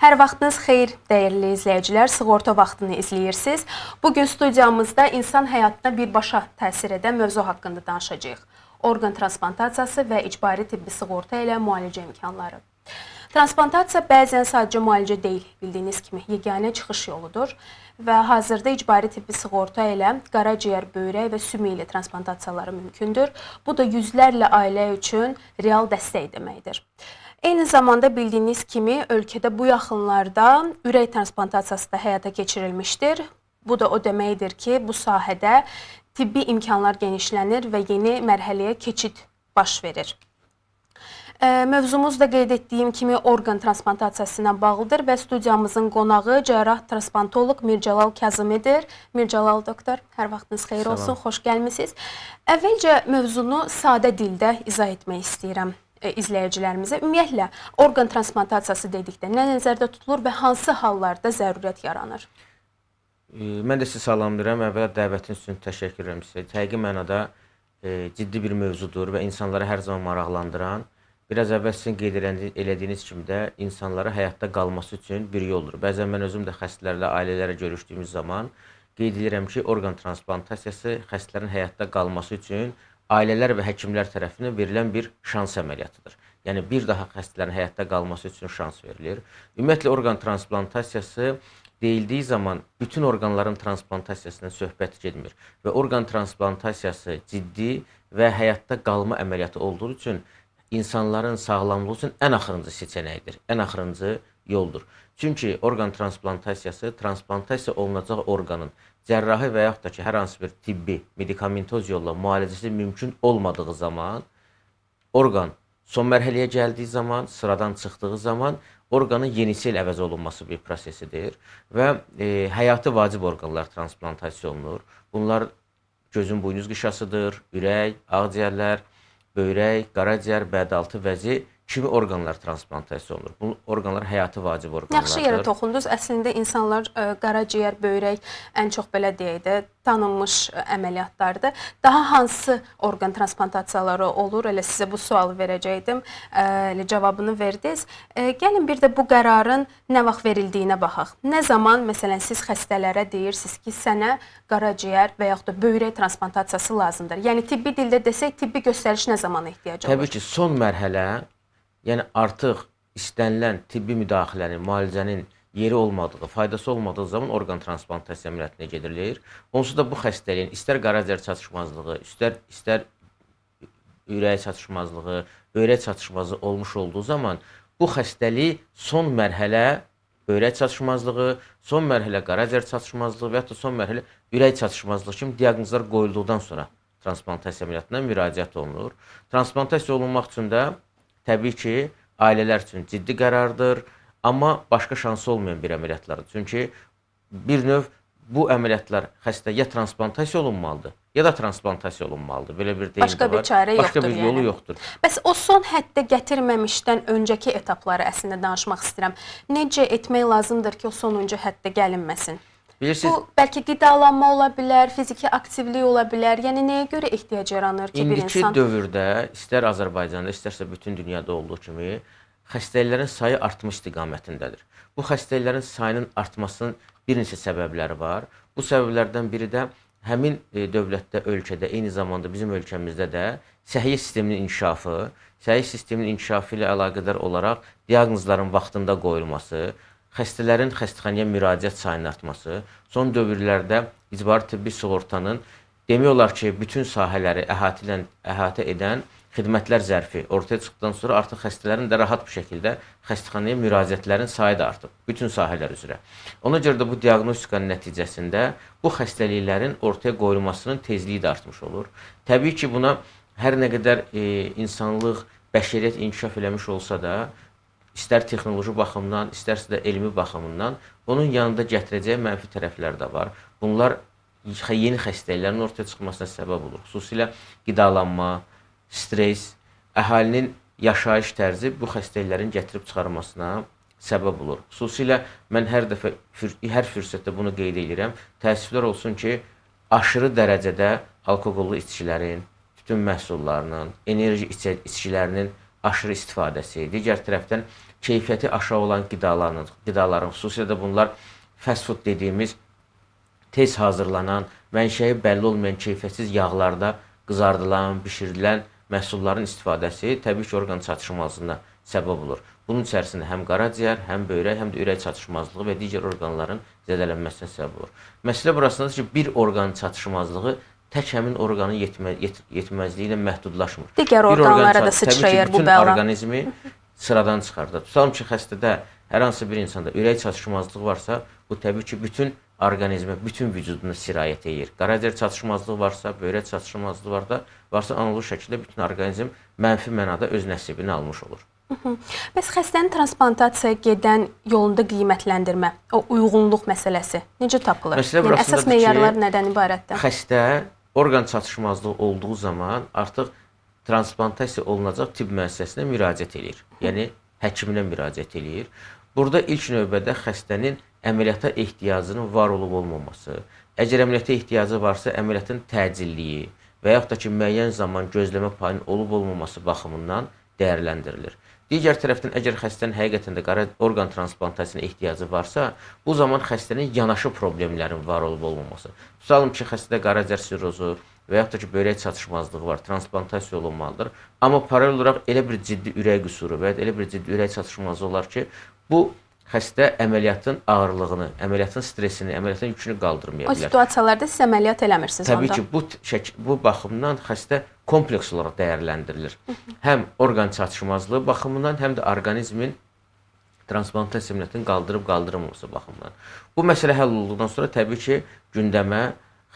Hər vaxtınız xeyir, dəyərli izləyicilər. Sığorta vaxtını izləyirsiniz. Bu gün studiyamızda insan həyatına birbaşa təsir edən mövzu haqqında danışacağıq. Orqan transplantasiyası və icbari tibbi sığorta ilə müalicə imkanları. Transplantasiya bəzən sadəcə müalicə deyil, bildiyiniz kimi yeganə çıxış yoludur və hazırda icbari tibbi sığorta ilə qaraciyər, böyrək və sümük ilə transplantasiyaları mümkündür. Bu da yüzlərlə ailə üçün real dəstək deməkdir. Eyni zamanda bildiyiniz kimi ölkədə bu yaxınlarda ürək transplantasiyası da həyata keçirilmişdir. Bu da o deməkdir ki, bu sahədə tibbi imkanlar genişlənir və yeni mərhələyə keçid baş verir. Mövzumuz da qeyd etdiyim kimi orqan transplantasiyası ilə bağlıdır və studiyamızın qonağı cərrah transplantoloq Mircəlal Kazımidir. Mircəlal doktor, hər vaxtınız xeyir olsun, xoş gəlmisiniz. Əvvəlcə mövzunu sadə dildə izah etmək istəyirəm izləyicilərimizə. Ümumiyyətlə, orqan transplantasiyası dedikdə nə nəzərdə tutulur və hansı hallarda zərurət yaranır? Mən də sizi salamlayıram. Əvvəla dəvətiniz üçün təşəkkür edirəm sizə. Həqiqi mənada ciddi bir mövzudur və insanları hər zaman maraqlandıran, biraz əvvəl sizin qeyd elədiyiniz kimi də insanlara həyatda qalması üçün bir yoldur. Bəzən mən özüm də xəstələrlə, ailələrlə görüşdüyümüz zaman qeyd edirəm ki, orqan transplantasiyası xəstələrin həyatda qalması üçün ailələr və həkimlər tərəfindən verilən bir şans əməliyyatıdır. Yəni bir daha xəstələrin həyatda qalması üçün şans verilir. Ümumiyyətlə orqan transplantasiyası deyildiyi zaman bütün orqanların transplantasiyasından söhbət getmir və orqan transplantasiyası ciddi və həyatda qalma əməliyyatı olduğu üçün insanların sağlamlığı üçün ən axırıncı seçənəkdir, ən axırıncı yoldur. Çünki orqan transplantasiyası transplantasiya olunacaq orqanın cərrahi və yaxud da ki, hər hansı bir tibbi, medikamentoz yolla müalicəsi mümkün olmadığı zaman, orqan son mərhələyə gəldiyi zaman, sıradan çıxdığı zaman orqanın yenisi ilə əvəz olunması bir prosesidir və həyatı vacib orqanlar transplantasiya olunur. Bunlar gözün buynuz qişasıdır, ürək, ağciyərlər, böyrək, qaraciyər, bədaltı vəzi kimi orqanlar transplantasiya olunur. Bu orqanlar həyatı vacib orqanlardır. Yaxşı yerə toxundunuz. Əslində insanlar qaraciyər, böyrək ən çox belə deyək də tanınmış əməliyyatlardır. Daha hansı orqan transplantasiyaları olur? Elə sizə bu sualı verəcəkdim. Elə cavabını verdiniz. Gəlin bir də bu qərarın nə vaxt verildiyinə baxaq. Nə zaman məsələn siz xəstələrə deyirsiniz ki, sənə qaraciyər və yaxud da böyrək transplantasiyası lazımdır? Yəni tibbi dildə desək, tibbi göstəriş nə zaman ehtiyac olur? Təbii ki, son mərhələ, yəni artıq istənilən tibbi müdaxilənin, müalicənin yeri olmadığı, faydası olmadığı zaman orqan transplantasiya əməliyyatına gedilir. Onsuz da bu xəstəliyin istər qaraciyər çatışmazlığı, istər ürək çatışmazlığı, böyrək çatışmazlığı olmuş olduğu zaman bu xəstəlik son mərhələ böyrək çatışmazlığı, son mərhələ qaraciyər çatışmazlığı və ya da son mərhələ ürək çatışmazlığı kimi diaqnozlar qoyulduqdan sonra transplantasiya əməliyyatına müraciət olunur. Transplantasiya olunmaq üçün də təbii ki, ailələr üçün ciddi qərardır, amma başqa şansı olmayan bir əməliyyatlardır. Çünki bir növ bu əməliyyatlar xəstə ya transplantasiya olunmalıdır, ya da transplantasiya olunmalıdır. Belə bir deyim Başqa də var. bir çarə Başqa yoxdur bir yolu yəni. yoxdur. Bəs o son həddə gətirməmişdən öncəki etapları əslində danışmaq istəyirəm. Necə etmək lazımdır ki, o sonuncu həddə gəlinməsin? Bilirsiniz, Bu bəlkə qidalanma ola bilər, fiziki aktivlik ola bilər. Yəni nəyə görə ehtiyac yaranır ki, bir İndiki insan dövrdə istər Azərbaycanda, istərsə bütün dünyada olduğu kimi xəstəliklərin sayı artmış istiqamətindədir. Bu xəstəliklərin sayının artmasının bir neçə səbəbləri var. Bu səbəblərdən biri də həmin dövlətdə, ölkədə, eyni zamanda bizim ölkəmizdə də səhiyyə sisteminin inkişafı, səhiyyə sisteminin inkişafı ilə əlaqədar olaraq diaqnozların vaxtında qoyulması, xəstələrin xəstəxanaya müraciət sayının artması, son dövrlərdə icbari tibbi sığortanın demək olar ki, bütün sahələri əhatə edən xidmətlər zərfi ortaya çıxdıqdan sonra artıq xəstələrin də rahat bir şəkildə xəstəxanaya müraciətlərin sayı da artıb bütün sahələr üzrə. Ona görə də bu diaqnostikanın nəticəsində bu xəstəliklərin ortaya qoyulmasının tezliyi də artmış olur. Təbii ki, buna hər nə qədər insanlıq, bəşəriyyət inkişaf eləmiş olsa da, istər texnoloji baxımdan, istərsə də elmi baxımından bunun yanında gətirəcəyi mənfi tərəflər də var. Bunlar yeni xəstəliklərin ortaya çıxmasına səbəb olur. Xüsusilə qidalanma, stres, əhalinin yaşayış tərzi bu xəstəliklərin gətirib çıxarmasına səbəb olur. Xüsusilə mən hər dəfə, hər fürsətdə bunu qeyd edirəm. Təəssüflər olsun ki, aşırı dərəcədə alkoqollu içkilərin, tütün məhsullarının, enerji içkilərinin aşırı istifadəsi, digər tərəfdən keyfiyyəti aşağı olan qidaların, xüsusilə də bunlar fast food dediyimiz tez hazırlanan, mənşəyi bəlli olmayan keyfiyyətsiz yağlarda qızardılan, bişirilən məhsulların istifadəsi təbii ki, orqan çatışmazlığına səbəb olur. Bunun içərisində həm qaraciyər, həm böyrək, həm də ürək çatışmazlığı və digər orqanların zədələnməsinə səbəb olur. Məsələ burasındadır ki, bir orqanın çatışmazlığı tək həmin orqanın yetməzliyi ilə məhdudlaşmır. Digər orqanlara da sıçrayır bu bəla. Bütün orqanizmi sıradan çıxardır. Tutalım ki, xəstədə hər hansı bir insanda ürək çatışmazlığı varsa, bu təbii ki, bütün orqanizmə, bütün vücuduna sirayət edir. Qaraciyər çatışmazlığı varsa, böyrək çatışmazlığı varsa, analoq şəkildə bütün orqanizm mənfi mənada öz nəsibini almış olur. Bəs xəstənin transplantasiyaya gedən yolunda qiymətləndirmə, o uyğunluq məsələsi necə tapılır? Yəni, əsas meyarlar nədən ibarətdir? Xəstə orqan çatışmazlığı olduğu zaman artıq transplantasiya olunacaq tibb müəssisəsinə müraciət eləyir. Yəni, həkiminə müraciət eləyir. Burada ilk növbədə xəstənin əməliyyata ehtiyacının var olub olmaması, əgər əməliyyata ehtiyacı varsa, əməliyyatın təcilliyi və yaxud da ki, müəyyən zaman gözləmə payının olub olmaması baxımından dəyərləndirilir. Digər tərəfdən, əgər xəstənin həqiqətən də orqan transplantasiyasına ehtiyacı varsa, bu zaman xəstənin yanaşı problemlərin var olub olmaması. Tutalım ki, xəstədə qaraciyər sirrozu və yaxud da ki, böyrək çatışmazlığı var, transplantasiya olunmalıdır. Amma paralel olaraq elə bir ciddi ürək qüsuru və ya elə bir ciddi ürək çatışmazlığı olar ki, bu xəstə əməliyyatın ağırlığını, əməliyyatın stresini, əməliyyatın yükünü qaldırmaya bilər. O situasiyalarda siz əməliyyat eləmirsiniz onda. Təbii ki, bu baxımdan xəstə kompleks olaraq dəyərləndirilir. Həm orqan çatışmazlığı baxımından, həm də orqanizmin transplantasiya əməliyyatının qaldırıb qaldırılmaması baxımından. Bu məsələ həll olduqdan sonra təbii ki, gündəmə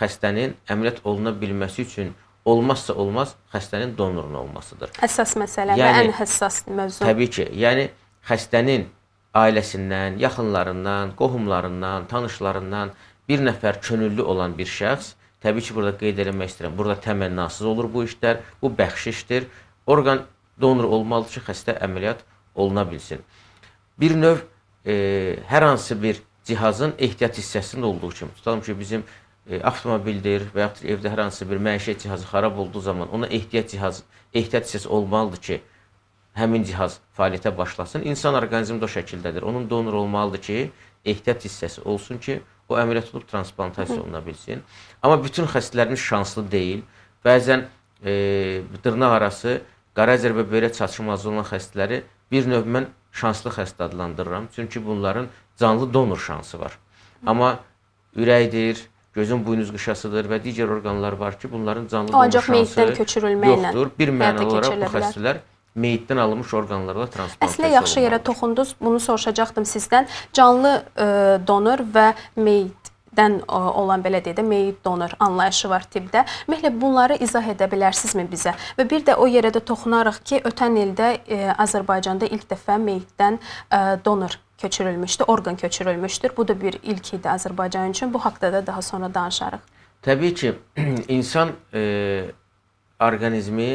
xəstənin əməliyyat oluna bilməsi üçün olmazsa olmaz xəstənin donorunun olmasıdır. Əsas məsələ və ən həssas mövzu. Təbii ki, yəni xəstənin ailəsindən, yaxınlarından, qohumlarından, tanışlarından bir nəfər könüllü olan bir şəxs, təbii ki, burada qeyd eləmək istəyirəm, burada təmənnasız olur bu işlər, bu bəxşişdir. Orqan donor olmalıdır ki, xəstə əməliyyat oluna bilsin. Bir növ hər hansı bir cihazın ehtiyat hissəsində olduğu kimi, tutalım ki, bizim avtomobildir və yaxud evdə hər hansı bir məişət cihazı xarab olduğu zaman ona ehtiyat hissəsi olmalıdır ki, həmin cihaz fəaliyyətə başlasın. İnsan orqanizmi də o şəkildədir. Onun donor olmalıdır ki, ehtiyat hissəsi olsun ki, o əməliyyat olub transplantasiya oluna bilsin. Amma bütün xəstələrimiz şanslı deyil. Bəzən dırnaq arası qaraciyər və böyrək çatışmazlığı olan xəstələri bir növ mən şanslı xəstə adlandırıram. Çünki bunların canlı donor şansı var. Amma ürəkdir, gözün buynuz qışasıdır və digər orqanlar var ki, bunların canlı donor şansı yoxdur. Bir mənalı olaraq bu xəstələr meyitdən alınmış orqanlarla transplantasiya. Əslində yaxşı yerə toxundunuz. Bunu soruşacaqdım sizdən. Canlı donor və meyitdən olan, belə deyək də, meyit donor anlayışı var tibbdə. Ümumiyyətlə bunları izah edə bilərsinizmi bizə? Və bir də o yerə də toxunarıq ki, ötən ildə Azərbaycanda ilk dəfə meyitdən donor köçürülmüşdü, orqan köçürülmüşdür. Bu da bir ilk idi Azərbaycan üçün. Bu haqda da daha sonra danışarıq. Təbii ki, insan orqanizmi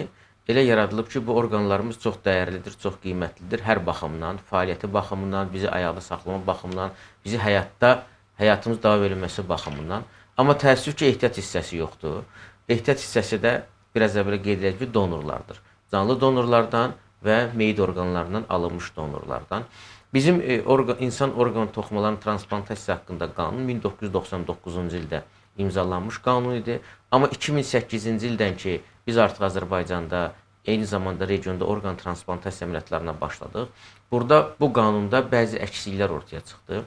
elə yaradılıb ki, bu orqanlarımız çox dəyərlidir, çox qiymətlidir hər baxımdan, fəaliyyəti baxımından, bizi ayaqda saxlama baxımından, bizi həyatımız davam edilməsi baxımından. Amma təəssüf ki, ehtiyat hissəsi yoxdur. Ehtiyat hissəsi də biraz əvvəl qeyd edək ki, donorlardır. Canlı donorlardan və meyit orqanlarından alınmış donorlardan. Bizim insan orqan toxumalarının transplantasiyası haqqında qanun 1999-cu ildə imzalanmış qanun idi. Amma 2008-ci ildən ki, biz artıq Azərbaycanda, eyni zamanda regionda orqan transplantasiya əməliyyatlarına başladıq. Burada bu qanunda bəzi əksikliklər ortaya çıxdı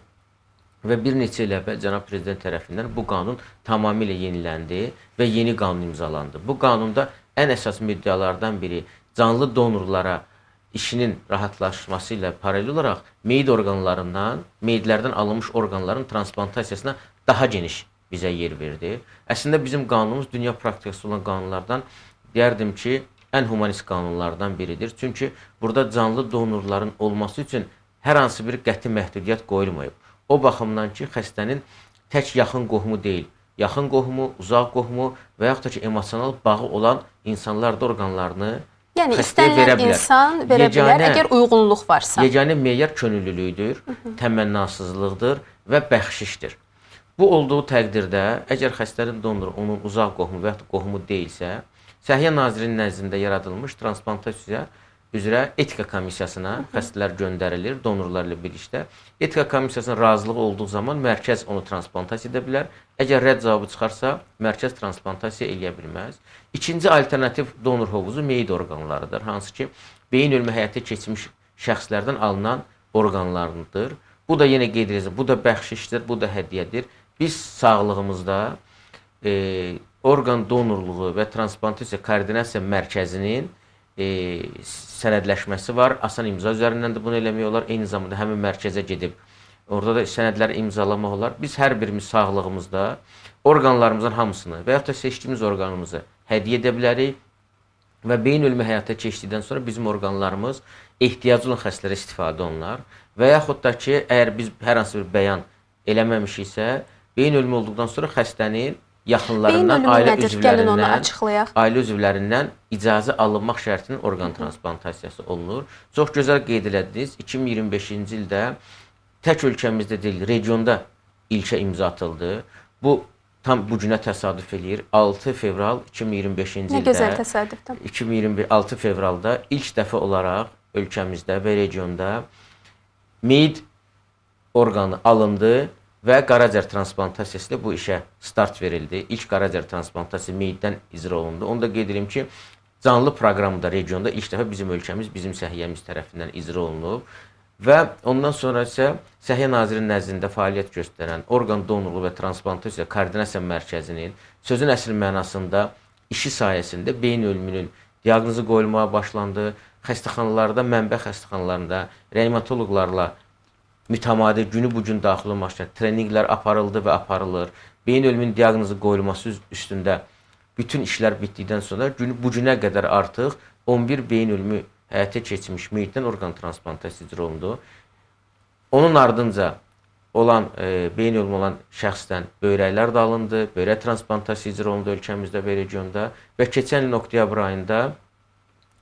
və bir neçə il əvvəl cənab prezident tərəfindən bu qanun tamamilə yeniləndi və yeni qanun imzalandı. Bu qanunda ən əsas müddəalardan biri canlı donorlara işinin rahatlaşması ilə paralel olaraq meyit orqanlarından, meyitlərdən alınmış orqanların transplantasiyasına daha geniş bizə yer verdi. Əslində bizim qanunumuz dünya praktikası olan qanunlardan deyərdim ki, ən humanist qanunlardan biridir. Çünki burada canlı donorların olması üçün hər hansı bir qəti məhdudiyyət qoyulmayıb. O baxımdan ki, xəstənin tək yaxın qohumu deyil, yaxın qohumu, uzaq qohumu və yaxud da ki, emosional bağı olan insanlar da orqanlarını Yəni istənilən insan verə bilər, əgər uyğunluq varsa. Yeganə meyar könüllülükdür, təmənnasızlıqdır və bəxşişdir. Bu olduğu təqdirdə, əgər xəstənin donoru onun uzaq qohumu və yaxud qohumu deyilsə, Səhiyyə Nazirinin nəzdində yaradılmış transplantasiya üzrə etika komissiyasına xəstələr göndərilir donorlar ilə birlikdə. Etika komissiyasının razılığı olduğu zaman mərkəz onu transplantasiya edə bilər. Əgər rədd cavabı çıxarsa, mərkəz transplantasiya eləyə bilməz. İkinci alternativ donor hovuzu meyit orqanlarıdır, hansı ki, beyin ölümü həyata keçmiş şəxslərdən alınan orqanlarıdır. Bu da yenə qeyd edəcəm, bu da bəxşişdir, bu da hədiyyədir. Biz sağlığımızda orqan donorluğu və transplantasiya koordinasiya mərkəzinin sənədləşməsi var. Asan imza üzərindən də bunu eləmək olar. Eyni zamanda həmin mərkəzə gedib orada da sənədləri imzalamaq olar. Biz hər birimiz sağlığımızda orqanlarımızın hamısını və yaxud da seçdiyimiz orqanımızı hədiyyə edə bilərik və beyin ölümü həyata keçdikdən sonra bizim orqanlarımız ehtiyacı olan xəstələrə istifadə olunar və yaxud da ki, əgər biz hər hansı bir bəyan eləməmişiksə, beyin ölümü olduqdan sonra xəstənin yaxınlarından, ailə nədir? Gəlin onu üzvlərindən, açıqlayaq. ailə üzvlərindən icazə alınmaq şərtinin orqan transplantasiyası olunur. Çox gözəl qeyd elədiniz. 2025-ci ildə tək ölkəmizdə deyil, regionda ilkə imza atıldı. Bu tam bu günə təsadüf eləyir. 6 fevral 2025-ci Nə ildə gözəl təsadüfdür. 2026 fevralda ilk dəfə olaraq ölkəmizdə və regionda meyit orqanı alındı və qaraciyər transplantasiyası ilə bu işə start verildi. İlk qaraciyər transplantasiyası meyitdən icra olundu. Onu da qeyd edirəm ki, canlı proqramda regionda ilk dəfə bizim ölkəmiz, bizim səhiyyəmiz tərəfindən icra olunub və ondan sonra isə Səhiyyə Nazirinin nəzdində fəaliyyət göstərən orqan donorluğu və transplantasiya koordinasiya mərkəzinin sözün əsl mənasında işi sayəsində beyin ölümünün diaqnozu qoyulmağa başlandı. Xəstəxanalarda, mənbə xəstəxanalarında reanimatoloqlarla mütəmadi günü bu gün daxil olmaqla treninqlər aparıldı və aparılır. Beyin ölümünün diaqnozu qoyulması üstündə bütün işlər bitdikdən sonra günü bu günə qədər artıq 11 beyin ölümü həyata keçmiş meyitdən orqan transplantasiyası icra olundu. Onun ardınca olan beyin ölümü olan şəxsdən böyrəklər də alındı, böyrək transplantasiyası icra olundu ölkəmizdə və regionda və keçən ilin oktyabr ayında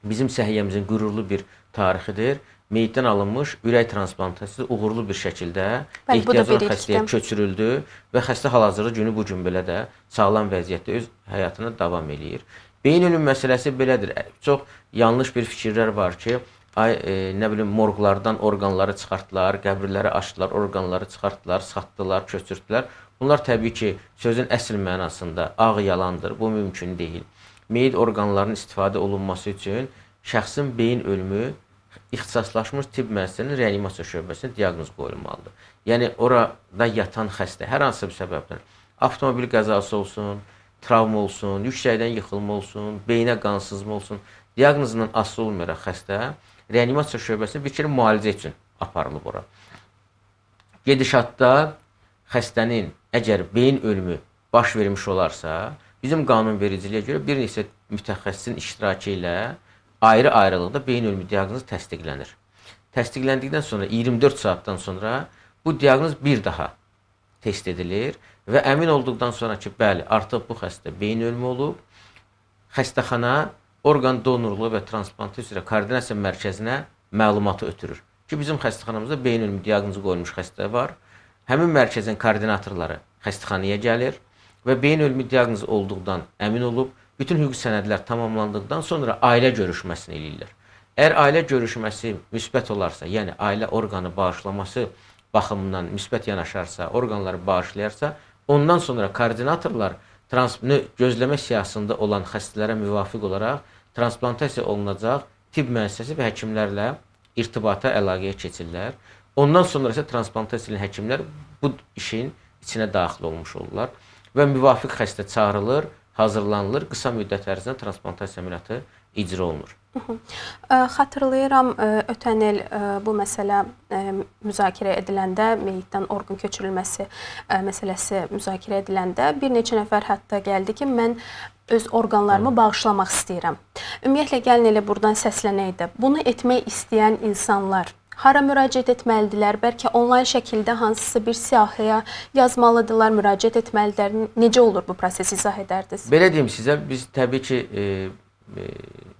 bizim səhiyyəmizin qürurlu bir tarixidir. Meyitdən alınmış ürək transplantasiyası uğurlu bir şəkildə ehtiyacı olan xəstəyə köçürüldü və xəstə hal-hazırda günü bu gün belə də sağlam vəziyyətdə öz həyatına davam eləyir. Beyin ölümü məsələsi belədir. Çox yanlış bir fikirlər var ki, ay nə bilim morqlardan orqanları çıxartdılar, qəbirləri açdılar, orqanları çıxartdılar, satdılar, köçürtdülər. Bunlar təbii ki, sözün əsl mənasında ağ yalandır. Bu mümkün deyil. Meyit orqanlarının istifadə olunması üçün şəxsin beyin ölümü ixtisaslaşmış tibb müəssisəsinin reanimasiya şöbəsinə diaqnoz qoyulmalıdır. Yəni orada yatan xəstə hər hansı bir səbəbdən avtomobil qəzası olsun, travma olsun, yüksəkdən yıxılma olsun, beyinə qansızma olsun, diaqnozundan asılı olmayaraq xəstə reanimasiya şöbəsinə bir kere müalicə üçün aparılıb ora. Gedişatda xəstənin əgər beyin ölümü baş vermiş olarsa, bizim qanunvericiliyə görə bir neçə mütəxəssisin iştirakı ilə ayrı-ayrılıqda beyin ölümü diaqnozu təsdiqlənir. Təsdiqləndikdən sonra 24 saatdan sonra bu diaqnoz bir daha test edilir və əmin olduqdan sonra ki, bəli, artıq bu xəstə beyin ölümü olub, xəstəxana orqan donorluğu və transplantasiya üzrə koordinasiya mərkəzinə məlumatı ötürür ki, bizim xəstəxanamızda beyin ölümü diaqnozu qoyulmuş xəstə var. Həmin mərkəzin koordinatorları xəstəxanaya gəlir və beyin ölümü diaqnozu olduqdan əmin olub, bütün hüquqi sənədlər tamamlandıqdan sonra ailə görüşməsini eləyirlər. Əgər ailə görüşməsi müsbət olarsa, yəni ailə orqanı bağışlaması baxımından müsbət yanaşarsa, orqanları bağışlayarsa, ondan sonra koordinatorlar gözləmə siyahısında olan xəstələrə müvafiq olaraq transplantasiya olunacaq tibb müəssisəsi və həkimlərlə irtibata, əlaqəyə keçirlər. Ondan sonra isə transplantasiya edən həkimlər bu işin içinə daxil olmuş olurlar və müvafiq xəstə çağırılır, hazırlanılır, qısa müddət ərzində transplantasiya əməliyyatı icra olunur. Xatırlayıram, ötən il bu məsələ müzakirə ediləndə, meyitdən orqan köçürülməsi məsələsi müzakirə ediləndə bir neçə nəfər hətta gəldi ki, mən öz orqanlarımı bağışlamaq istəyirəm. Ümumiyyətlə gəlin elə burdan səslənək də. Bunu etmək istəyən insanlar hara müraciət etməlidirlər? Bəlkə onlayn şəkildə hansısa bir siyahıya yazmalıdırlar, müraciət etməlidirlər. Necə olur bu proses, izah edərdiniz? Belə deyim sizə, biz təbii ki,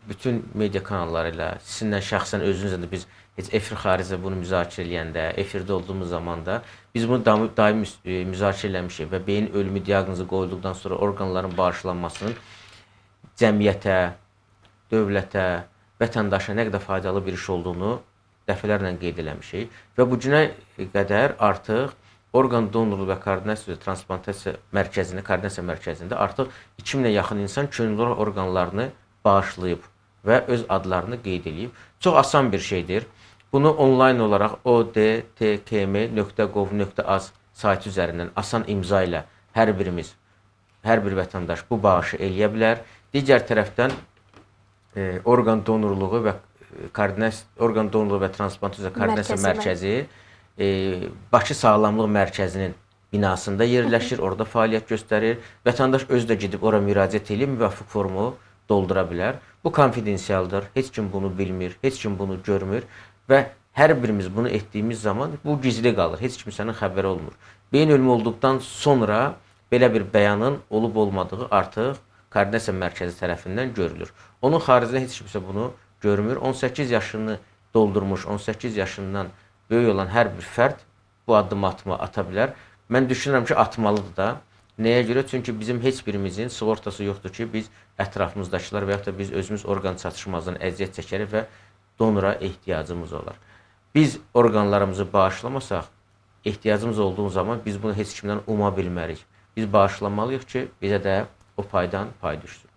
bütün media kanalları ilə, sizinlə şəxsən özünüzlə də biz heç efir xaricində bunu müzakirə eləyəndə, efirdə olduğumuz zaman da biz bunu daim müzakirə eləmişik və beyin ölümü diaqnozu qoyulduqdan sonra orqanların bağışlanmasının cəmiyyətə, dövlətə vətəndaşa nə qədər faydalı bir iş olduğunu dəfələrlə qeyd eləmişik və bu günə qədər artıq orqan donorluğu və koordinasiya transplantasiya mərkəzində, koordinasiya mərkəzində artıq 2000-ə yaxın insan könüllü olaraq orqanlarını bağışlayıb və öz adlarını qeyd eləyib. Çox asan bir şeydir. Bunu onlayn olaraq odtkm.gov.az saytı üzərindən asan imza ilə hər birimiz, hər bir vətəndaş bu bağışı eləyə bilər. Digər tərəfdən orqan donorluğu və koordinasiya, orqan donorluğu və transplantasiya koordinasiya mərkəzi Bakı Sağlamlıq Mərkəzinin binasında yerləşir, orada fəaliyyət göstərir. Vətəndaş özü də gedib ora müraciət eləyib müvafiq formu doldura bilər. Bu konfidensialdır. Heç kim bunu bilmir, heç kim bunu görmür və hər birimiz bunu etdiyimiz zaman bu gizli qalır. Heç kimsənin xəbəri olmur. Beyin ölümü olduqdan sonra belə bir bəyanın olub olmadığı artıq koordinasiya mərkəzi tərəfindən görülür. Onun xaricində heç kimsə bunu görmür. 18 yaşını doldurmuş, 18 yaşından böyük olan hər bir fərd bu addımı ata bilər. Mən düşünürəm ki, atmalıdır da. Nəyə görə? Çünki bizim heç birimizin sığortası yoxdur ki, biz ətrafımızdakılar və yaxud da biz özümüz orqan çatışmazlığından əziyyət çəkərik və donora ehtiyacımız olar. Biz orqanlarımızı bağışlamasaq, ehtiyacımız olduğu zaman biz bunu heç kimdən uma bilmərik. Biz bağışlamalıyıq ki, bizə də o paydan pay düşsün.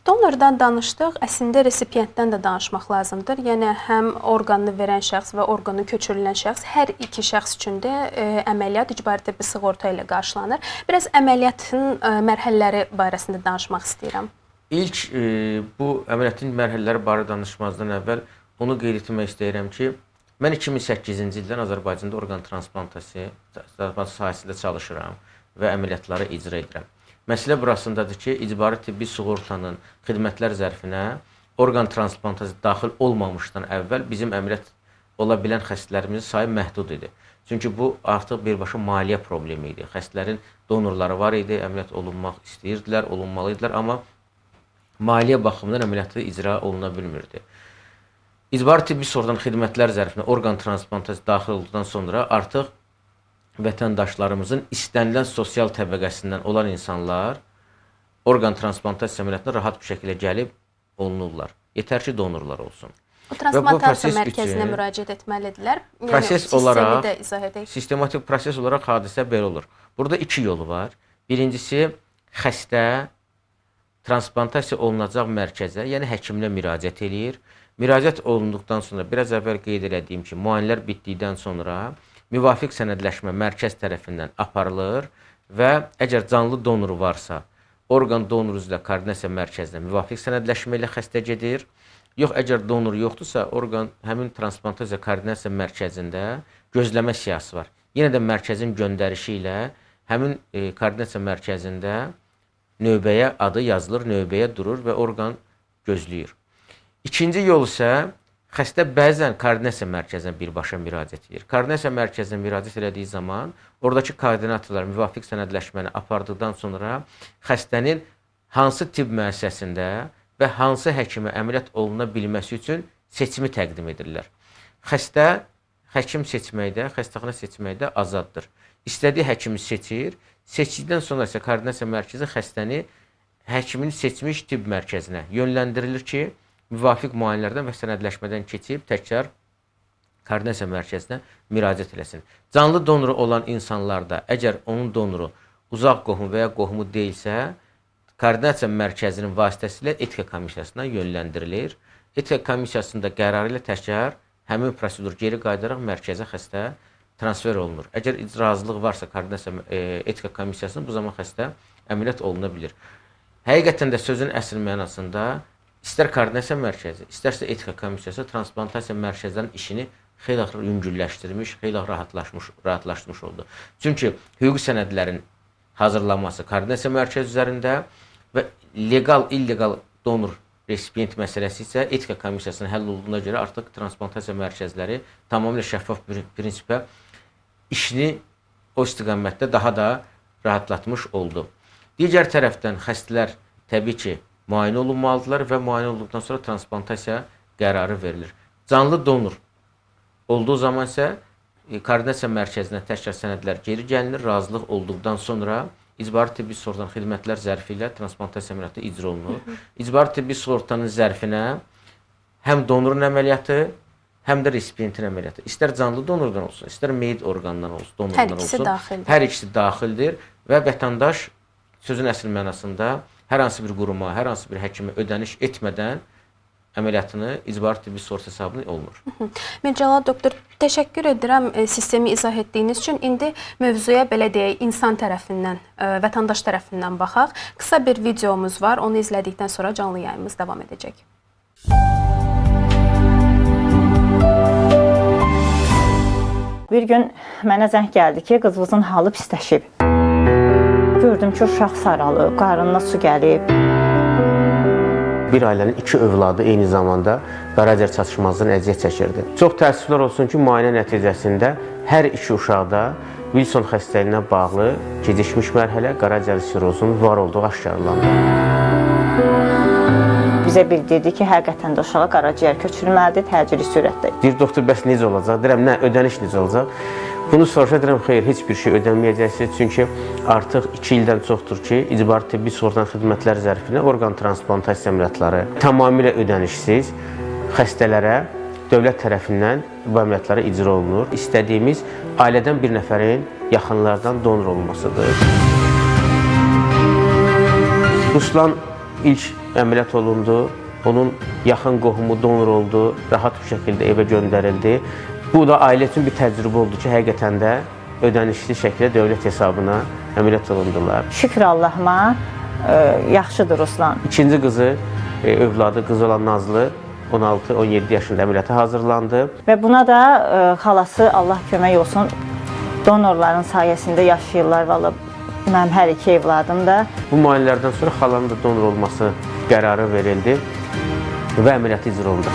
Donordan danışdıq, əslində resipiyentdən də danışmaq lazımdır. Yəni həm orqanını verən şəxs və orqanı köçürülən şəxs, hər iki şəxs üçün də əməliyyat icbari tibbi sığorta ilə qarşılanır. Biraz əməliyyatın mərhələləri barəsində danışmaq istəyirəm. İlk bu əməliyyatın mərhələləri barədə danışmazdan əvvəl onu qeyd etmək istəyirəm ki, mən 2008-ci ildən Azərbaycanda orqan transplantasiya sahəsində çalışıram və əməliyyatları icra edirəm. Məsələ burasındadır ki, icbari tibbi sığortanın xidmətlər zərfinə orqan transplantasiyası daxil olmamışdan əvvəl bizim əməliyyat ola bilən xəstələrimizin sayı məhdud idi. Çünki bu artıq birbaşa maliyyə problemi idi. Xəstələrin donorları var idi, əməliyyat olunmaq istəyirdilər, olunmalı idilər, amma maliyyə baxımından əməliyyatı icra oluna bilmirdi. İcbari tibbi sığortanın xidmətlər zərfinə orqan transplantasiyası daxil olduqdan sonra artıq vətəndaşlarımızın istənilən sosial təbəqəsindən olan insanlar orqan transplantasiya əməliyyatına rahat bir şəkildə gəlib olunurlar. Yetər ki, donorlar olsun. O transplantasiya mərkəzinə müraciət etməlidirlər. Yəni, proses olaraq, də izah edək. Sistematik proses olaraq hadisə belə olur. Burada iki yolu var. Birincisi, xəstə transplantasiya olunacaq mərkəzə, yəni həkimlə müraciət eləyir. Müraciət olunduqdan sonra, biraz əvvəl qeyd elədiyim ki, müayinələr bitdikdən sonra müvafiq sənədləşmə mərkəz tərəfindən aparılır və əgər canlı donoru varsa, orqan donoru üzrə koordinasiya mərkəzinə müvafiq sənədləşmə ilə xəstə gedir. Yox, əgər donor yoxdursa, orqan həmin transplantasiya koordinasiya mərkəzində gözləmə siyahısı var. Yenə də mərkəzin göndərişi ilə həmin koordinasiya mərkəzində növbəyə adı yazılır, növbəyə durur və orqan gözləyir. İkinci yol isə xəstə bəzən koordinasiya mərkəzinə birbaşa müraciət edir. Koordinasiya mərkəzinə müraciət elədiyi zaman oradakı koordinatorlar müvafiq sənədləşməni apardıqdan sonra xəstənin hansı tibb müəssisəsində və hansı həkimə əməliyyat oluna bilməsi üçün seçimi təqdim edirlər. Xəstə həkim seçməkdə, xəstəxana seçməkdə azaddır. İstədiyi həkimi seçir. Seçdikdən sonra isə koordinasiya mərkəzi xəstəni həkimin seçmiş tibb mərkəzinə yönləndirilir ki, müvafiq müayinələrdən və sənədləşmədən keçib təkrar koordinasiya mərkəzinə müraciət eləsin. Canlı donoru olan insanlarda, əgər onun donoru uzaq qohumu və ya qohumu deyilsə, koordinasiya mərkəzinin vasitəsilə etika komissiyasına yönləndirilir. Etika komissiyasında qərarı ilə təkrar həmin prosedur geri qayıdaraq mərkəzə xəstə transfer olunur. Əgər razılıq varsa koordinasiya etika komissiyasının, bu zaman xəstə əməliyyat oluna bilir. Həqiqətən də sözün əsl mənasında istər koordinasiya mərkəzi, istərsə etika komissiyası transplantasiya mərkəzlərinin işini xeyli yüngülləşdirmiş, xeyli rahatlaşmış oldu. Çünki hüquqi sənədlərin hazırlanması koordinasiya mərkəzi üzərində və legal, illegal donor resipient məsələsi isə etika komissiyasının həll olduğuna görə artıq transplantasiya mərkəzləri tamamilə şəffaf bir prinsipə işini o istiqamətdə daha da rahatlatmış oldu. Digər tərəfdən xəstələr təbii ki, müayinə olunmalıdırlar və müayinə olduqdan sonra transplantasiya qərarı verilir. Canlı donor olduğu zaman isə koordinasiya mərkəzinə təkrar sənədlər geri gəlinir, razılıq olduqdan sonra İcbari tibbi sığortanın xidmətlər zərfi ilə transplantasiya əməliyyatı icra olunur. İcbari tibbi sığortanın zərfinə həm donorun əməliyyatı, həm də resipientin əməliyyatı. İstər canlı donordan olsun, istər meyit orqandan olsun, donordan Hər ikisi olsun. Daxildir. Hər ikisi daxildir və vətəndaş sözün əsl mənasında hər hansı bir quruma, hər hansı bir həkimə ödəniş etmədən əməliyyatını icbari tibbi sığorta hesabına olunur. Mircəlal doktor, təşəkkür edirəm sistemi izah etdiyiniz üçün. İndi mövzuya belə deyək, insan tərəfindən, vətəndaş tərəfindən baxaq. Qısa bir videomuz var. Onu izlədikdən sonra canlı yayımız davam edəcək. Bir gün mənə zəng gəldi ki, qızınızın halı pisləşib. Gördüm ki, uşaq saralıb, qarnına su gəlib. Bir ailənin iki övladı eyni zamanda qaraciyər çatışmazlığından əziyyət çəkirdi. Çox təəssüflər olsun ki, müayinə nəticəsində hər iki uşaqda Wilson xəstəliyinə bağlı gecikmiş mərhələ qaraciyər sirozunun var olduğu aşkarlandı. Bizə bildirdi ki, həqiqətən də uşağa qaraciyər köçürülməlidir təcili sürətdə. Deyir, doktor, bəs necə olacaq? Deyirəm, nə, ödəniş necə olacaq? Bunu soruşa deyirəm, xeyr, heç bir şey ödənməyəcəksiniz. Çünki artıq 2 ildən çoxdur ki, icbari tibbi sığortanın xidmətlər zərfinə orqan transplantasiya əməliyyatları tamamilə ödənişsiz xəstələrə dövlət tərəfindən bu əməliyyatlara icra olunur. İstədiyimiz ailədən bir nəfərin yaxınlardan donor olmasıdır. Ruslan ilk əməliyyat olundu. Onun yaxın qohumu donor oldu, rahat bir şəkildə evə göndərildi. Bu da ailə üçün bir təcrübə oldu ki, həqiqətən də ödənişli şəkildə dövlət hesabına əməliyyat olundular. Şükür Allahıma, yaxşıdır Ruslan. İkinci qızı, övladı qızı olan Nazlı 16-17 yaşında əməliyyata hazırlandı. Və buna da xalası Allah kömək olsun, donorların sayəsində yaşayırlar valla. Mənim hər iki evladım da. Bu müayinələrdən sonra xalanın da donor olması qərarı verildi və əməliyyatı icra olundu.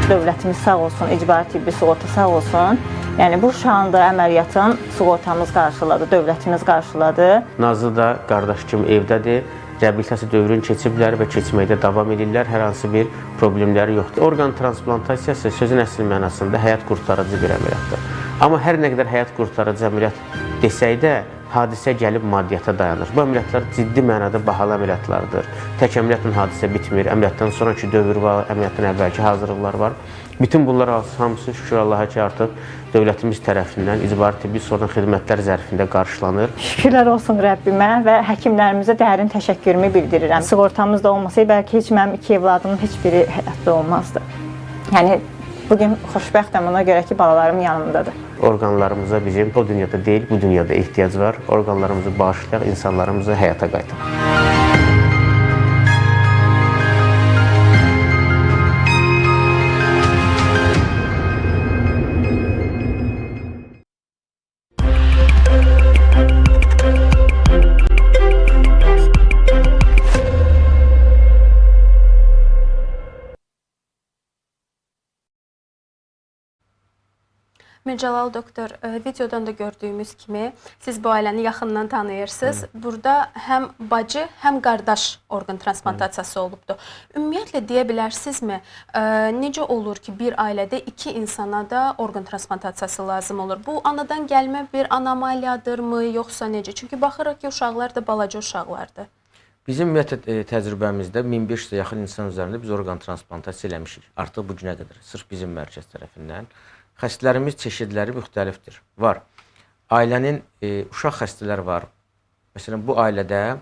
Dövlətimiz sağ olsun, icbari tibbi sığorta sağ olsun. Yəni bu uşağın da əməliyyatın sığortamız qarşıladı, dövlətimiz qarşıladı. Nazlı da qardaş kimi evdədir. Reabilitasiya dövrünü keçiblər və keçməkdə davam edirlər. Hər hansı bir problemləri yoxdur. Orqan transplantasiyası sözün əsl mənasında həyat qurtarıcı bir əməliyyatdır. Amma hər nə qədər həyat qurtarıcı əməliyyat desək də, hadisə gəlib maddiyyata dayanır. Bu əməliyyatlar ciddi mənada bahalı əməliyyatlardır. Tək əməliyyatla hadisə bitmir. Əməliyyatdan sonraki dövr var, əməliyyatdan əvvəlki hazırlıqlar var. Bütün bunlar hamısı şükür Allaha ki, artıq dövlətimiz tərəfindən icbari tibbi sığorta xidmətlər zərfində qarşılanır. Şükürlər olsun Rəbbimə və həkimlərimizə dərin təşəkkürümü bildirirəm. Sığortamız da olmasaydı, bəlkə heç mənim iki evladımın heç biri həyatda olmazdı. Yəni bugün xoşbəxtəm ona görə ki, balalarım yanımdadır. Orqanlarımıza bizim o dünyada deyil, bu dünyada ehtiyac var. Orqanlarımızı bağışlayaq, insanlarımızı həyata qaytaraq. Mircəlal doktor, videodan da gördüyümüz kimi siz bu ailəni yaxından tanıyırsınız. Burada həm bacı, həm qardaş orqan transplantasiyası olubdur. Ümumiyyətlə deyə bilərsinizmi, necə olur ki, bir ailədə iki insana da orqan transplantasiyası lazım olur? Bu anadan gəlmə bir anomaliyadırmı, yoxsa necə? Çünki baxırıq ki, uşaqlar da balaca uşaqlardır. Bizim ümumiyyətlə təcrübəmizdə 1500-ə yaxın insan üzərində biz orqan transplantasiya eləmişik. Artıq bu günə qədər sırf bizim mərkəz tərəfindən. Xəstələrimiz çeşidləri müxtəlifdir. Var. Ailənin uşaq xəstələr var. Məsələn, bu ailədə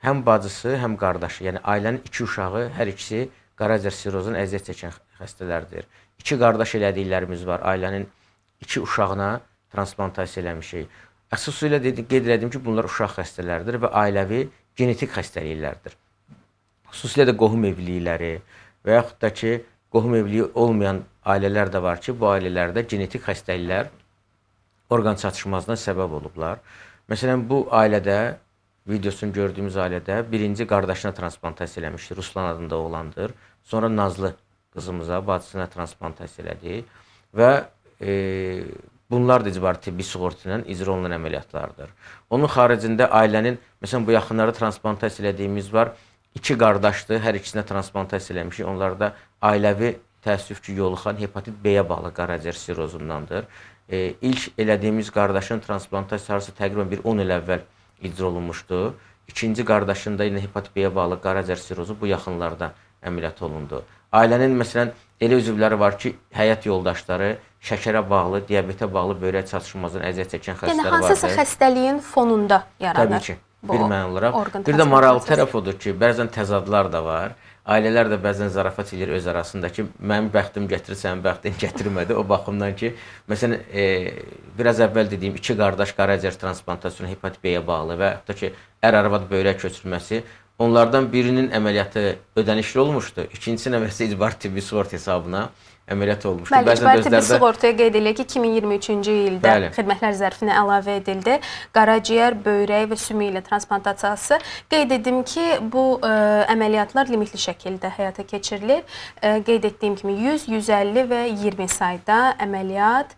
həm bacısı, həm qardaşı, yəni ailənin iki uşağı, hər ikisi qaraciyər sirozundan əziyyət çəkən xəstələrdir. İki qardaş elədiklərimiz var. Ailənin iki uşağına transplantasiya eləmişik. Xüsusilə qeyd elədim ki, bunlar uşaq xəstələrdir və ailəvi genetik xəstəliklərdir. Xüsusilə də qohum evlilikləri və yaxud da ki, qohum evliliyi olmayan ailələr də var ki, bu ailələrdə genetik xəstəliklər orqan çatışmazlığına səbəb olublar. Məsələn, bu ailədə, videosunu gördüyümüz ailədə birinci qardaşına transplantasiya eləmişdi. Ruslan adında oğlandır. Sonra Nazlı qızımıza, bacısına transplantasiya elədi və bunlar da icbari tibbi sığorta ilə icra olunan əməliyyatlardır. Onun xaricində ailənin, məsələn, bu yaxınlarda transplantasiya elədiyimiz var. İki qardaşdır, hər ikisinə transplantasiya eləmişik. Onlar da ailəvi təəssüf ki, yoluxan hepatit B-yə bağlı qaraciyər sirozundandır. İlk elədiyimiz qardaşın transplantasiyası təqribən bir 10 il əvvəl icra olunmuşdu. İkinci qardaşın da yenə hepatit B-yə bağlı qaraciyər sirozu bu yaxınlarda əməliyyat olundu. Ailənin məsələn elə üzvləri var ki, həyat yoldaşları şəkərə bağlı, diabetə bağlı böyrək çatışmazından əziyyət çəkən xəstələr Yəni vardır. hansısa xəstəliyin fonunda yaranır. Təbii ki, bu bir məna olaraq. orqan Bir də maraqlı transplantasiyası. tərəf odur ki, bəzən təzadlar da var. Ailələr də bəzən zarafat eləyir öz arasında ki, mənim bəxtim gətirir, sənin bəxtin gətirmədi. O baxımdan ki, məsələn, biraz əvvəl dediyim iki qardaş qaraciyər transplantasyonu hepatit B-yə bağlı və hətta ki, ər-arvad böyrək köçürməsi, onlardan birinin əməliyyatı ödənişli olmuşdu. İkincisinin əməliyyatı icbari tibbi sığorta hesabına əməliyyat olmuşdu. Bəli, Bəzən icbari tibbi özləri də sığortaya qeyd eləyək ki, 2023-cü ildə Bəli. xidmətlər zərfinə əlavə edildi. Qaraciyər, böyrək və sümük ilə transplantasiyası. Qeyd edim ki, bu əməliyyatlar limitli şəkildə həyata keçirilir. Qeyd etdiyim kimi 100, 150 və 20 sayda əməliyyat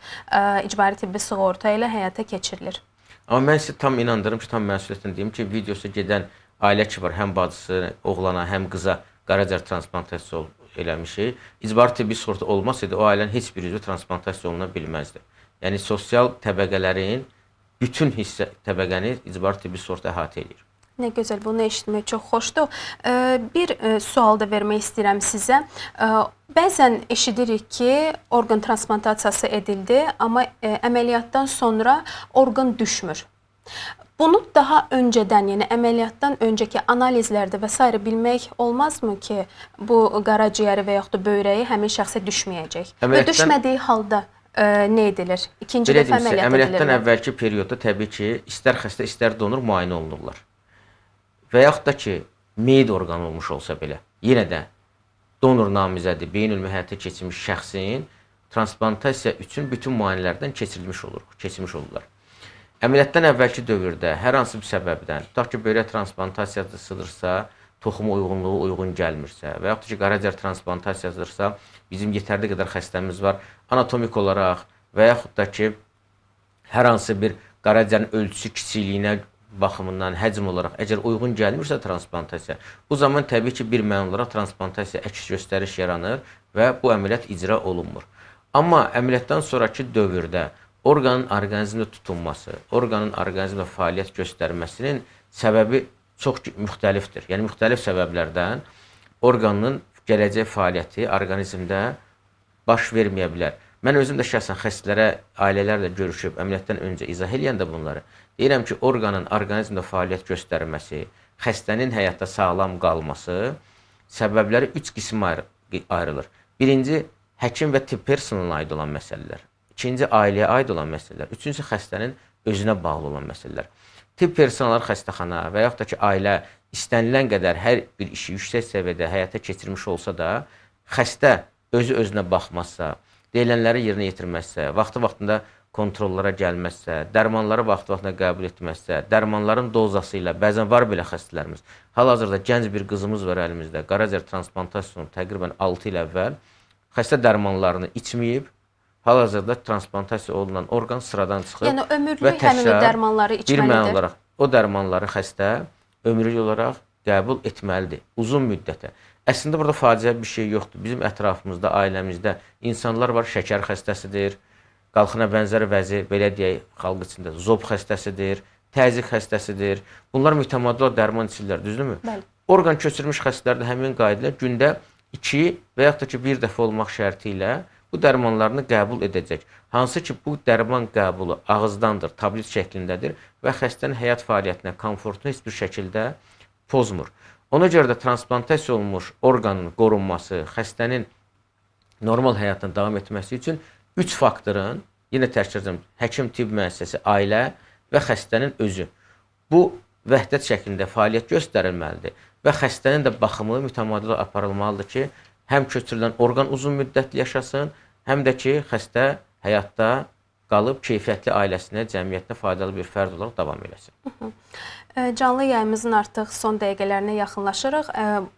icbari tibbi sığorta ilə həyata keçirilir. Amma mən sizi tam inandırım ki, tam məsuliyyətlə deyim ki, videosu gedən ailə ki var, həm bacısı, oğlana, həm qıza qaraciyər transplantasiyası eləmişik. İcbari tibbi sığorta olmasaydı, o ailənin heç bir üzvü transplantasiya oluna bilməzdi. Yəni sosial təbəqələrin bütün hissə təbəqəni icbari tibbi sığorta əhatə eləyir. Nə gözəl, bunu eşitmək çox xoşdur. Bir sual da vermək istəyirəm sizə. Bəzən eşidirik ki, orqan transplantasiyası edildi, amma əməliyyatdan sonra orqan düşmür. Bunu daha öncədən, yəni əməliyyatdan öncəki analizlərdə və sairə bilmək olmazmı ki, bu qaraciyəri və yaxud da böyrəyi həmin şəxsə düşməyəcək? Və düşmədiyi halda nə edilir? İkinci dəfə əməliyyat əməliyyatdan edilirmi? Əvvəlki periodda təbii ki, istər xəstə, istər donor müayinə olunurlar. Və yaxud da ki, meyit orqanı olmuş olsa belə, yenə də donor namizədi, beyin ölümü həyata keçirmiş şəxsin transplantasiya üçün bütün müayinələrdən keçirmiş olurlar. Əməliyyatdan əvvəlki dövrdə hər hansı bir səbəbdən, tutaq ki, böyrək transplantasiyasıdırsa, toxumu uyğunluğu uyğun gəlmirsə və yaxud da ki, qaraciyər transplantasiyasıdırsa, bizim yetərli qədər xəstəmiz var, anatomik olaraq və yaxud da ki, hər hansı bir qaraciyərin ölçüsü kiçikliyinə baxımından, həcm olaraq əgər uyğun gəlmirsə transplantasiya, bu zaman təbii ki, bir məna olaraq transplantasiya əks göstəriş yaranır və bu əməliyyat icra olunmur. Amma əməliyyatdan sonrakı dövrdə orqanın orqanizmdə tutunması, orqanın orqanizmdə fəaliyyət göstərməsinin səbəbi çox müxtəlifdir. Yəni müxtəlif səbəblərdən orqanın gələcək fəaliyyəti orqanizmdə baş verməyə bilər. Mən özüm də şəxsən xəstələrə, ailələrlə görüşüb əməliyyatdan öncə izah eləyəndə bunları deyirəm ki, orqanın orqanizmdə fəaliyyət göstərməsi, xəstənin həyatda sağlam qalması səbəbləri 3 qismə ayrılır. Birinci, həkim və tibb personalına aid olan məsələlər. İkinci, ailəyə aid olan məsələlər. Üçüncü, xəstənin özünə bağlı olan məsələlər. Tibb personalı xəstəxana və yaxud da ki, ailə istənilən qədər hər bir işi yüksək səviyyədə həyata keçirmiş olsa da, xəstə özü özünə baxmazsa, deyilənləri yerinə yetirməzsə, vaxtı-vaxtında kontrollara gəlməzsə, dərmanları vaxtı-vaxtında qəbul etməzsə, dərmanların dozası ilə, bəzən var belə xəstələrimiz. Hal-hazırda gənc bir qızımız var əlimizdə, qaraciyər transplantasiyasının təqribən 6 il əvvəl xəstə dərmanlarını içməyib, hal-hazırda transplantasiya olunan orqan sıradan çıxıb. Yəni ömürlük həmin o dərmanları Bir məna içməlidir. olaraq o dərmanları xəstə ömürlük olaraq qəbul etməlidir uzun müddətə. Əslində burada faciə bir şey yoxdur. Bizim ətrafımızda, ailəmizdə insanlar var, şəkər xəstəsidir, qalxına bənzər vəzi, belə deyək, xalq içində zob xəstəsidir, təzyiq xəstəsidir. Bunlar mütəmadi olaraq dərman içirlər, düzdürmü? Bəli. Orqan köçürmüş xəstələrdə həmin qayda ilə gündə 2 və yaxud da ki, bir dəfə olmaq şərti ilə bu dərmanlarını qəbul edəcək. Hansı ki, bu dərman qəbulu ağızdandır, tablet şəklindədir və xəstənin həyat fəaliyyətinə, komfortunu heç bir şəkildə pozmur. Ona görə də transplantasiya olunmuş orqanın qorunması, xəstənin normal həyatına davam etməsi üçün 3 faktorun, yenə təkrar edirəm, həkim, tibb müəssisəsi, ailə və xəstənin özü. Bu vəhdət şəklində fəaliyyət göstərilməlidir və xəstənin də baxımı mütəmadi olaraq aparılmalıdır ki, həm köçürülən orqan uzun müddətli yaşasın, həm də ki, xəstə həyatda qalıb keyfiyyətli ailəsinə, cəmiyyətinə faydalı bir fərd olaraq davam eləsin. Canlı yayımızın artıq son dəqiqələrinə yaxınlaşırıq.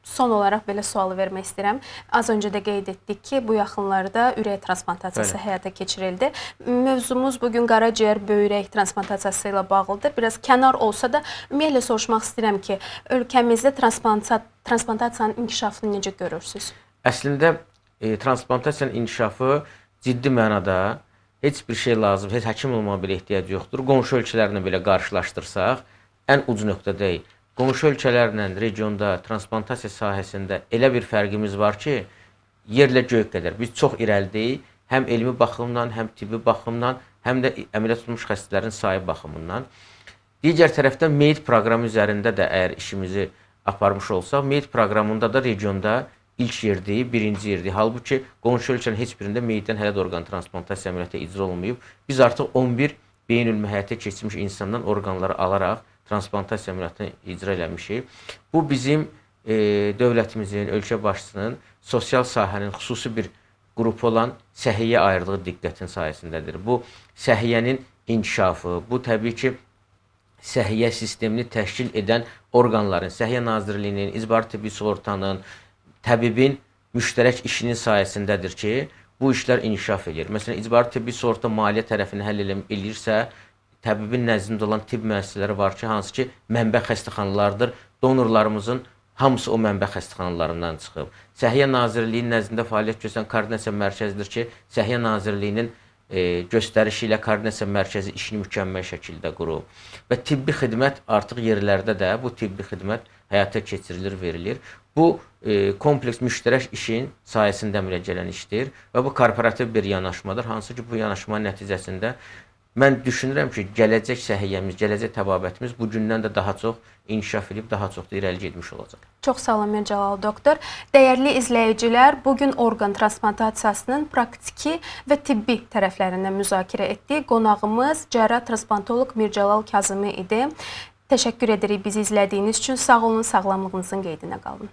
Son olaraq belə sualı vermək istəyirəm. Az öncə də qeyd etdik ki, bu yaxınlarda ürək transplantasiyası Bəli. həyata keçirildi. Mövzumuz bugün qaraciyər böyrək transplantasiyası ilə bağlıdır. Biraz kənar olsa da ümumiyyətlə soruşmaq istəyirəm ki, ölkəmizdə transplantasiyanın inkişafını necə görürsüz? Əslində transplantasiyanın inkişafı ciddi mənada Heç bir şey lazım, heç həkim olmağa belə ehtiyac yoxdur. Qonşu ölkələrlə belə qarşılaşdırsaq, ən uc nöqtədəyik. Qonşu ölkələrlə regionda transplantasiya sahəsində elə bir fərqimiz var ki, yerlə göy qədər. Biz çox irəlidəyik, həm elmi baxımdan, həm tibbi baxımdan, həm də əməliyyat olunmuş xəstələrin sayı baxımından. Digər tərəfdən MEYD proqramı üzərində də əgər işimizi aparmış olsaq, MEYD proqramında da regionda ilk yerdəyik, birinci yerdəyik. Halbuki qonşu ölkənin heç birində MEYD-dən hələ də orqan transplantasiya əməliyyatı icra olunmayıb. Biz artıq 11 beyin ölümü həyata keçirmiş insandan orqanları alaraq transplantasiya əməliyyatını icra eləmişik. Bu bizim dövlətimizin, ölkə başçısının sosial sahənin xüsusi bir qrupu olan səhiyyəyə ayırdığı diqqətin sayəsindədir. Bu səhiyyənin inkişafı, bu təbii ki, səhiyyə sistemini təşkil edən orqanların, Səhiyyə Nazirliyinin, İcbari Tibbi Sığortanın, təbibin müştərək işinin sayəsindədir ki, bu işlər inkişaf edir. Məsələn, İcbari Tibbi Sığorta maliyyə tərəfini həll eləyirsə, təbibin nəzdində olan tibb müəssisələri var ki, hansı ki, mənbə xəstəxanalardır. Donorlarımızın hamısı o mənbə xəstəxanalarından çıxıb. Səhiyyə Nazirliyinin nəzdində fəaliyyət göstərən koordinasiya mərkəzidir ki, Səhiyyə Nazirliyinin göstərişi ilə koordinasiya mərkəzi işini mükəmməl şəkildə qurub. Və tibbi xidmət artıq yerlərdə də bu tibbi xidmət həyata keçirilir, verilir. Bu kompleks müştərək işin sayəsində əmələ gələn işdir və bu korporativ bir yanaşmadır. Hansı ki, bu yanaşmanın nəticəsində mən düşünürəm ki, gələcək səhiyyəmiz, gələcək təbabətimiz bu gündən də daha çox inkişaf edib, daha çox da irəli getmiş olacaq. Çox sağ olun Mircəlal doktor. Dəyərli izləyicilər, bu gün orqan transplantasiyasının praktiki və tibbi tərəflərindən müzakirə etdik. Qonağımız cərrah transplantoloq Mircəlal Kazımi idi. Təşəkkür edirik bizi izlədiyiniz üçün. Sağ olun, sağlamlığınızın qeydinə qalın.